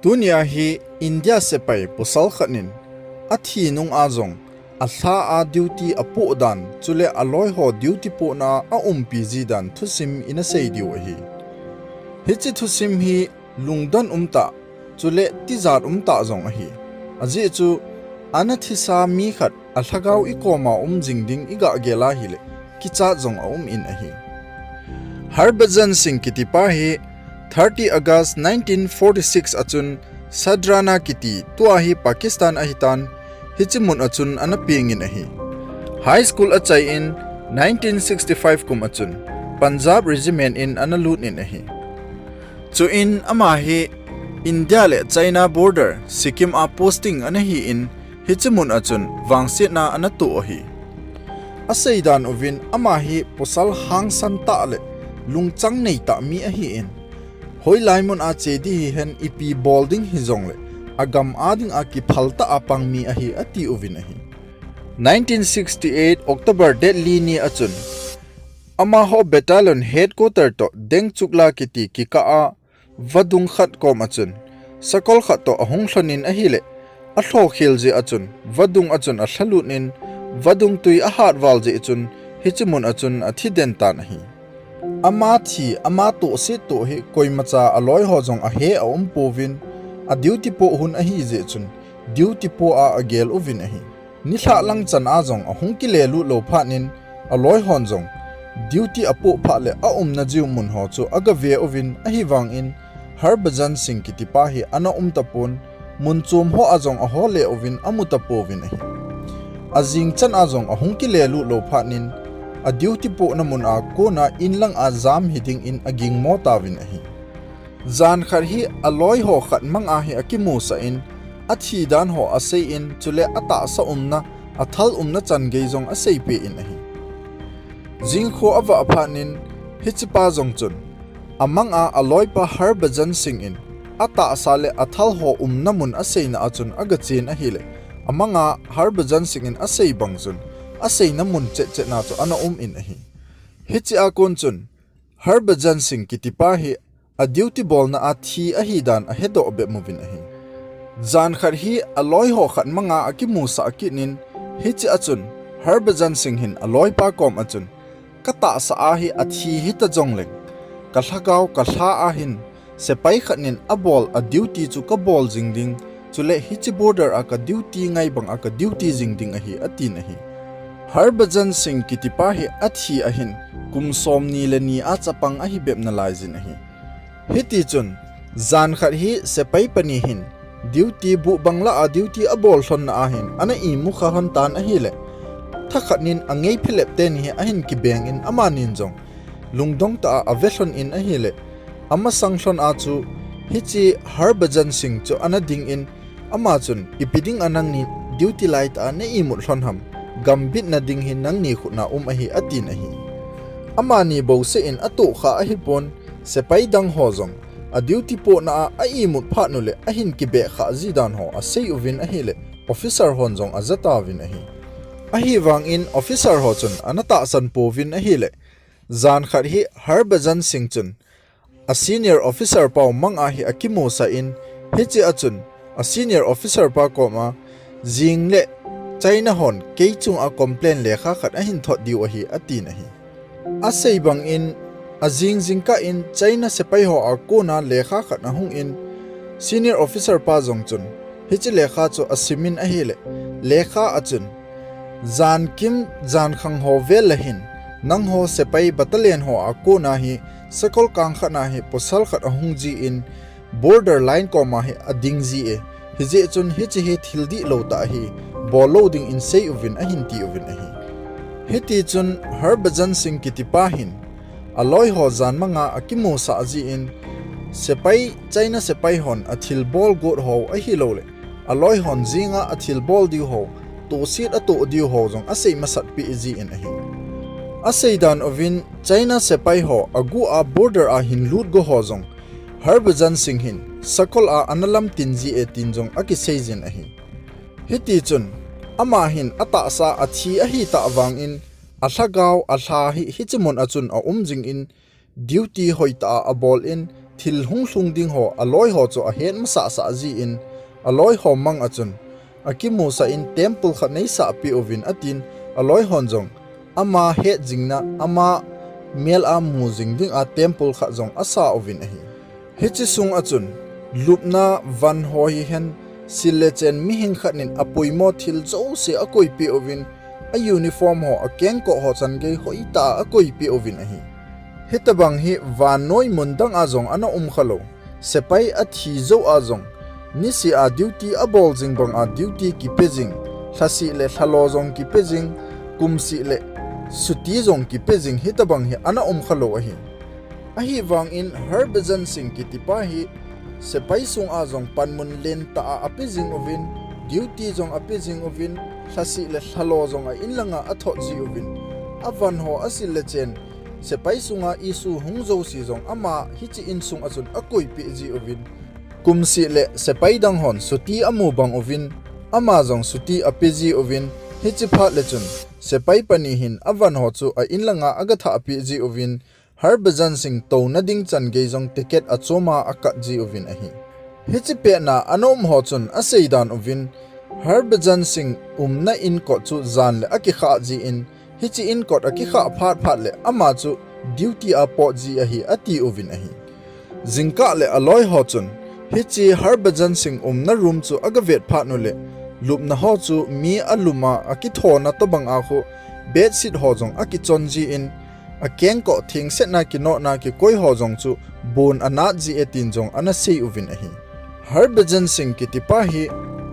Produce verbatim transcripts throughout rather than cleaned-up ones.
Tunia hi India sepai pasal khat in athi nunga jong alha a duty apoh dan, chule aloi ho duty pohna a umpi ji dan thusim ina sei diu ahi. Hiche thusim hi lungdon umtah, chule tijat umtah jong ahi. Ajeh chu ana thisa mi khat alhagao i koma um jing ding i gah gel a hile, kichat jong a um in ahi. Harbhajan Singh kitipa hi thirty August nineteen forty-six achun Sadrana kiti tua hi Pakistan ahitan, hiche mun achun ana pengin ahi. High school achai in nineteen sixty-five kum achun Punjab Regiment in ana lut in ahi. Chuin ama hi India le China border Sikkim a posting ana hi in, hiche mun achun vangsetna ana toh ahi. Aseidan uvin ama hi pasal hangsan tah le lungchang nei tah mi ahi in, hoilai mun a che di hihen ipi bol ding hijongle agam a ding a kiphal tah a pang mi ahi ati uvin ahi. Nineteen sixty-eight October date li ni achun amaho battalion headquarter toh Dengchukla kiti kikah a vadung khat kom achun sakol khat toh ahung lhon in ahile, alhokhel jeh achun vadung achun alhalut in vadung tui ahat val jeh chun hiche mun achun athi den tan ahi. Ama thi, ama tohset toh hi koimacha aloi ho jong ahe a um pouvin, a duty poh hun ahi jeh chun duty poh a agel uvin ahi. Nilhah lang chan a jong ahung kile lut lou phat in aloi hon jong duty apoh phat le aumna jiu mun ho chu agave uvin, ahivangin Harbhajan Singh kitipa hi ana um tapon, mun chom ho a jong ahol le uvin amu tapouvin ahi. Ajing chan a jong ahung kile lut lou phat in a duty pohna mun a kona in lang a jam hiding in agingmo tauvin ahi. Jan khat hi aloi ho khat mang a hi akimusah in, athi dan ho asei in, chule atahsa umna, athal umna chan gei jong aseipeh in ahi. Jingkho avah phat in hichepa jong chun amang a aloipa Harbhajan Singh in atahsa le athal ho umna mun aseina achun agachen ahile, amang a Harbhajan Singh in asei bang chun aseina mun chetchetna chu ana um in ahi. Hiche a kon chun Harbhajan Singh kitipa hi a duty bolna a thi ahidan ahedoh bep uvin ahi. Jan khat hi aloi ho khat mang a akimusah kit in, hiche achun Harbhajan Singh hin aloipa kom achun, katahsa a hi athi hita jongleng, kalhagao kalha a hin sepai khat in abol a duty chu kabol jing ding, chule hiche border a ka duty ngai bang a ka duty jing ding ahi, atin ahi. Harbhajan Singh kitipa hi athi ahin kum somni le ni a chapang ahi bep nalaijin ahi. Hitichun jan khat hi sepai pani hin duty buh bang lah a duty abol lhonna ahin ana imukha lhon tan ahile, thakhat in angei phelep teni hi ahin kibeng in amanin jong lungdong tah a ave lhon in ahile, amasang lhon a chu hiche Harbhajan Singh chu ana ding in, ama chun, ipi ding a nangni duty laitah a na imut lhon ham, gambitna ding hi nangni khutna um ahi, atin ahi. Amani bouseh in atohkha ahipon, sepai dang ho jong a duty pohna a a imut phat uleh ahin kibeh khah ji dan ho asei uvin ahileh, officer hon jong aja tauvin ahi. Ahivangin officer ho chun ana tahsan pouvin ahileh, jan khat hi Harbhajan Singh chun a senior officer pau mang a hi akimusah in, hiche achun a senior officer pa koma, jing le China hon kei chunga complain lekha khat ahin thot diu ahi, atin ahi. Asei bangin, ajing jingkah in China sepai ho a kona lekha khat ahung in, senior officer pa jong chun hiche lekha chu asimin ahileh, lekha achun, jan kim jan khang ho vel le hin, nangho sepai battalion ho a kona hi, sakol kang khat na hi pasal khat ahung ji in, border line koma hi ading ji e. Hijeh chun hiche hi thil dihlou tah ahi, bol lou dingin sei uvin ahin ti uvin ahi. Hitichun Harbhajan Singh kitipa hin, aloi ho jan mang a akimusah ji in, sepai, China sepai hon athilbol got ho ahilouleh, aloi hon jinga athilbol diu ho, tohset atoh diu ho jong asei masat peh ji in ahi. Asei dan uvin, China sepai ho aguh a border a hin lut go ho jong, Harbhajan Singh hin sakol a ana lamtin ji e tin jong akisei jin ahi. Hitichun, ama hin atahsa athi ahitah vangin, alhagao alha hi hiche mun achun aum jingin, duty hoitah a abol in, thil hunglhung ding ho aloi ho chu ahet masah sah jin, aloi ho mang a chun akimusah in temple khat neisah peh uvin atin, aloi hon jong ama het jingna, ama mel a mu jing ding a temple khat jong asah uvin ahi. Hiche sung a chun lupna van ho hihen, sil le chen mihing khat nin apoimo thil jouse akoipeh uvin, a uniform ho, akengkoh ho chan gei hoitah a akoipeh uvin ahi. Hitobang hi vannoi mun dang a jong ana um khalou. Sepai athi jou a jong, niseh a duty abol jing bang a duty kipe jing, lhaseh le lhalo jong kipe jing, kumseh le chutti jong kipe jing, hitobang hi ana um khalou ahi. Ahivangin Harbhajan Singh kitipa hi sepai sung a jong panmun lentah a ape jing uvin, duty jong ape jing uvin, lhaseh le lhalo jong a inlanga athot ji uvin, avan ho, asil le chen, sepai sunga issue hung jouse jong ama hiche insung a chun akoipeh ji uvin, kumseh le sepai dang hon chutti amu bang uvin, ama jong chutti ape ji uvin, hiche phat le chun sepai pani hin avan ho chu a inlanga agathah peh ji uvin, Harbhajan Singh touna ding chan gei jong ticket achoma akat ji uvin ahi. Hiche petna ana um ho chun aseidan uvin, Harbhajan Singh umna inkot chu jan le akikhah jin, hiche inkot akikhah phat phat le ama chu duty a pot ji ahi ati uvin ahi. Jingkah le aloi ho chun hiche Harbhajan Singh umna room chu agavet phat ule, lupna ho chu mi alum a akithona tobang a khu bedsheet ho jong akichon jin, akengkoh thengsetna kinotna kikoi ho jong chu bon anat ji e tin jong ana sei uvin ahi. Harbhajan Singh kitipa hi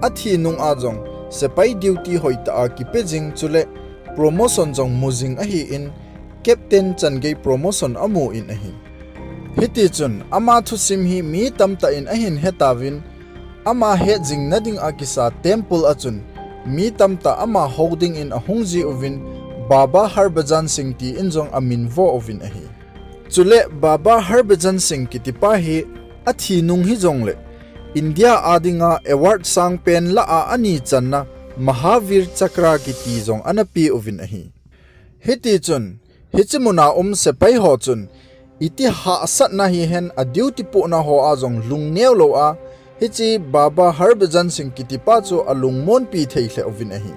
athi nung a jong sepai duty hoitah a kipe jing chule promotion jong mu jing ahin, captain chan gei promotion amu in ahi. Hitichun ama thusim hi mi tamtah in ahin hetauvin, ama het jingna ding a kisa temple a chun mi tamtah ama hou dingin ahung ji uvin, Baba Harbhajan Singh tin jong aminvo uvin ahi. Chule Baba Harbhajan Singh kitipa hi athi nung hijongle India a dinga award sangpen lah a ani channa Mahavir Chakra kiti jong ana pe uvin ahi. Hitichun hiche muna um sepai ho chun iti hahsatna hihen a duty pohna ho a jong lungneo lou a, hiche Baba Harbhajan Singh kitipa chu alungmonpi thei lheh uvin ahi.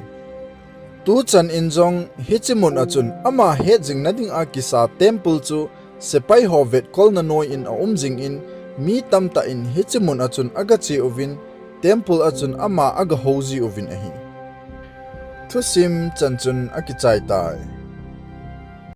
Tuchan in jong hiche mun a chun ama het jingna ding a kisa temple chu sepai ho vetkolna noi in aum jingin, mi tamtah in hiche mun a chun agache uvin, temple a chun ama agahou ji uvin ahi. Thusim chan chun akichai tai.